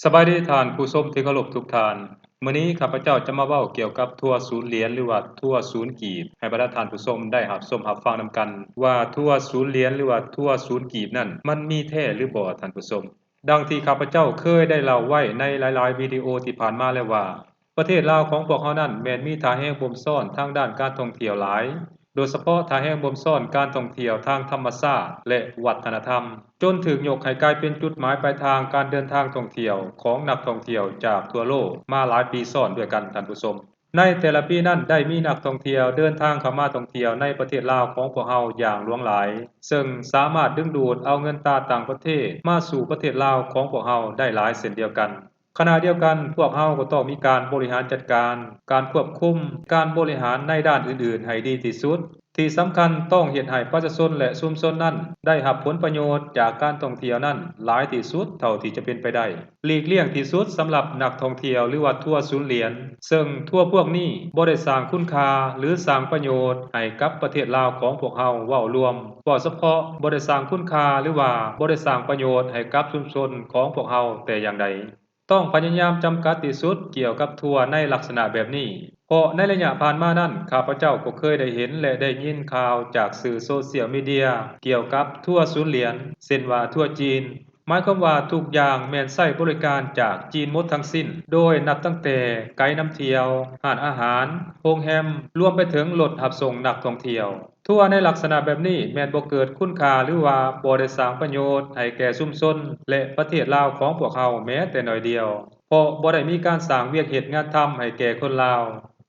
ສະບາຍດີທ່ານຜູ້ຊົມທີ່ເຄົາລົບທຸກທ່ານ. ມື້ນີ້ຂ້າພະເຈົ້າຈະມາເວົ້າກ່ຽວກັບທົວສູນຫຼຽນ ຫຼືວ່າທົວສູນກີບ ໃຫ້ບັນດາທ່ານຜູ້ຊົມໄດ້ຮັບຊົມຮັບຟັງນຳກັນ ວ່າທົວສູນຫຼຽນ ຫຼືວ່າທົວສູນກີບນັ້ນ ມັນມີແທ້ຫຼືບໍ່ທ່ານຜູ້ຊົມ? ດັ່ງທີ່ຂ້າພະເຈົ້າເຄີຍໄດ້ເລົ່າໄວ້ໃນຫຼາຍໆວິດີໂອທີ່ຜ່ານມາແລ້ວວ່າ ປະເທດລາວຂອງພວກເຮົານັ້ນແມ່ນມີທ່າແຮງບົ່ມຊ້ອນທາງດ້ານການທ່ອງທ່ຽວຫຼາຍ, ໂດຍສະເພາະທ່າແຮງບົ່ມຊ້ອນການທ່ອງທ່ຽວທາງທຳມະຊາດ ແລະ ວັດທະນະທຳ, ຈົນຖືກຍົກໃຫ້ກາຍເປັນຈຸດໝາຍປາຍທາງການເດີນທາງທ່ອງທ່ຽວຂອງນັກທ່ອງທ່ຽວຈາກທົ່ວໂລກມາຫຼາຍປີຊ້ອນດ້ວຍກັນທ່ານຜູ້ຊົມ. ໃນແຕ່ລະປີນັ້ນໄດ້ມີນັກທ່ອງທ່ຽວເດີນທາງເຂົ້າມາທ່ອງທ່ຽວໃນປະເທດລາວຂອງພວກເຮົາຢ່າງຫຼວງຫຼາຍ, ເຊິ່ງສາມາດດຶງດູດເອົາເງິນຕາຕ່າງປະເທດມາສູ່ປະເທດລາວຂອງພວກເຮົາໄດ້ຫຼາຍເຊັ່ນດຽວກັນ. ຂະນະດຽວກັນ, ພວກເຮົາກໍຕ້ອງມີການບໍລິຫານຈັດການ, ການຄວບຄຸມ, ການບໍລິຫານໃນດ້ານອື່ນໆໃຫ້ດີທີ່ສຸດ. ທີ່ສຳຄັນ, ຕ້ອງເຮັດໃຫ້ປະຊາຊົນ ແລະ ຊຸມຊົນນັ້ນໄດ້ຮັບຜົນປະໂຫຍດຈາກການທ່ອງທ່ຽວນັ້ນຫຼາຍທີ່ສຸດເທົ່າທີ່ຈະເປັນໄປໄດ້. ຫຼີກລ່ຽງທີ່ສຸດສຳລັບນັກທ່ອງທ່ຽວ ຫຼືວ່າທົວສູນຫຼຽນ, ເຊິ່ງທົວພວກນີ້ບໍ່ໄດ້ສ້າງຄຸນຄ່າ ຫຼື ສ້າງປະໂຫຍດໃຫ້ກັບປະເທດລາວຂອງພວກເຮົາເວົ້າລວມ, ເວົ້າສະເພາະບໍ່ໄດ້ສ້າງຄຸນຄ່າ ຫຼືວ່າບໍ່ໄດ້ສ້າງປະໂຫຍດໃຫ້ກັບຊຸມຊົນຂອງພວກເຮົາແຕ່ຢ່າງໃດ. ຕ້ອງພະຍາຍາມຈຳກັດທີ່ສຸດກ່ຽວກັບທົວໃນລັກສະນະແບບນີ້, ເພາະໃນໄລຍະຜ່ານມານັ້ນ ຂ້າພະເຈົ້າກໍເຄີຍໄດ້ເຫັນ ແລະ ໄດ້ຍິນຂ່າວຈາກສື່ໂຊຊຽວມີເດຍກ່ຽວກັບທົວສູນຫຼຽນ, ເຊັ່ນວ່າທົວຈີນ, ໝາຍຄວາມວ່າທຸກຢ່າງແມ່ນໃຊ້ບໍລິການຈາກຈີນໝົດທັງສິ້ນ, ໂດຍນັບຕັ້ງແຕ່ໄກນຳທ່ຽວ, ຮ້ານອາຫານ, ໂຮງແຮມ, ລວມໄປເຖິງລົດຮັບສົ່ງນັກທ່ອງທ່ຽວ. ທົວໃນລັກສະນະແບບນີ້ແມ່ນບໍ່ເກີດຄຸນຄ່າ ຫຼືວ່າບໍ່ໄດ້ສ້າງປະໂຫຍດໃຫ້ແກ່ຊຸມຊົນ ແລະ ປະເທດລາວຂອງພວກເຮົາແມ້ແຕ່ໜ້ອຍດຽວ, ເພາະບໍ່ໄດ້ມີການສ້າງວຽກເຮັດງານທຳໃຫ້ແກ່ຄົນລາວ.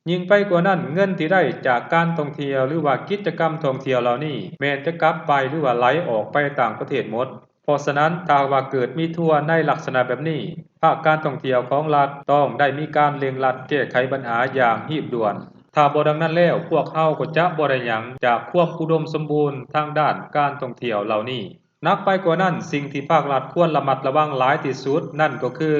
ຍິ່ງໄປກວ່ານັ້ນ, ເງິນທີ່ໄດ້ຈາກການທ່ອງທ່ຽວ ຫຼືວ່າກິດຈະກຳທ່ອງທ່ຽວເຫຼົ່ານີ້ ແມ່ນຈະກັບໄປ ຫຼືວ່າໄຫຼອອກໄປຕ່າງປະເທດໝົດ. ເພາະສະນັ້ນ, ຖ້າຫາກວ່າເກີດມີທົວໃນລັກສະນະແບບນີ້, ພາກການທ່ອງທ່ຽວຂອງລັດຕ້ອງໄດ້ມີການເລັ່ງລັດແກ້ໄຂບັນຫາຢ່າງຮີບດ່ວນ. ຖ້າບໍ່ດັ່ງນັ້ນແລ້ວ, ພວກເຮົາກໍຈະບໍ່ໄດ້ຫຍັງຈາກຄວາມອຸດົມສົມບູນທາງດ້ານການທ່ອງທ່ຽວເຫຼົ່ານີ້. ໜັກໄປກວ່ານັ້ນ, ສິ່ງທີ່ພາກລັດຄວນລະມັດລະວັງຫຼາຍທີ່ສຸດນັ້ນກໍຄື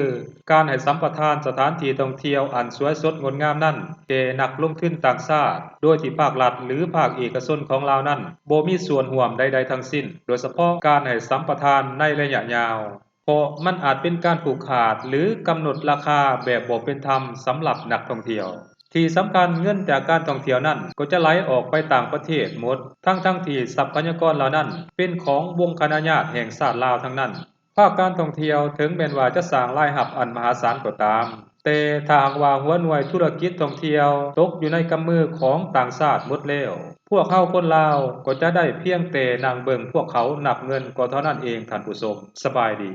ການໃຫ້ສຳປະທານສະຖານທີ່ທ່ອງທ່ຽວອັນສວຍສົດງົດງາມນັ້ນແກ່ນັກລົງທຶນຕ່າງຊາດ, ໂດຍທີ່ພາກລັດ ຫຼື ພາກເອກະຊົນຂອງລາວນັ້ນບໍ່ມີສ່ວນຮ່ວມໃດໆທັງສິ້ນ, ໂດຍສະເພາະການໃຫ້ສຳປະທານໃນໄລຍະຍາວ. ເພາະມັນອາດເປັນການຜູກຂາດ ຫຼື ກຳນົດລາຄາແບບບໍ່ເປັນທຳສຳລັບນັກທ່ອງທ່ຽວ. ທີ່ສຳຄັນ, ເງິນຈາກການທ່ອງທ່ຽວນັ້ນກໍຈະໄຫຼອອກໄປຕ່າງປະເທດໝົດ, ທັງໆທີ່ຊັບພະຍາກອນເຫຼົ່ານັ້ນເປັນຂອງວົງຄະນະຍາດແຫ່ງຊາດລາວທັງນັ້ນ. ພາກການທ່ອງທ່ຽວເຖິງແມ່ນວ່າຈະສ້າງລາຍຮັບອັນມະຫາສານກໍຕາມ, ແຕ່ຖ້າຫາກວ່າຫົວໜ່ວຍທຸລະກິດທ່ອງທ່ຽວຕົກຢູ່ໃນກຳມືຂອງຕ່າງຊາດໝົດແລ້ວ, ພວກເຮົາຄົນລາວກໍຈະໄດ້ພຽງແຕ່ນັ່ງເບິ່ງພວກເຂົານັບເງິນກໍເທົ່ານັ້ນເອງທ່ານຜູ້ຊົມ. ສະບາຍດີ.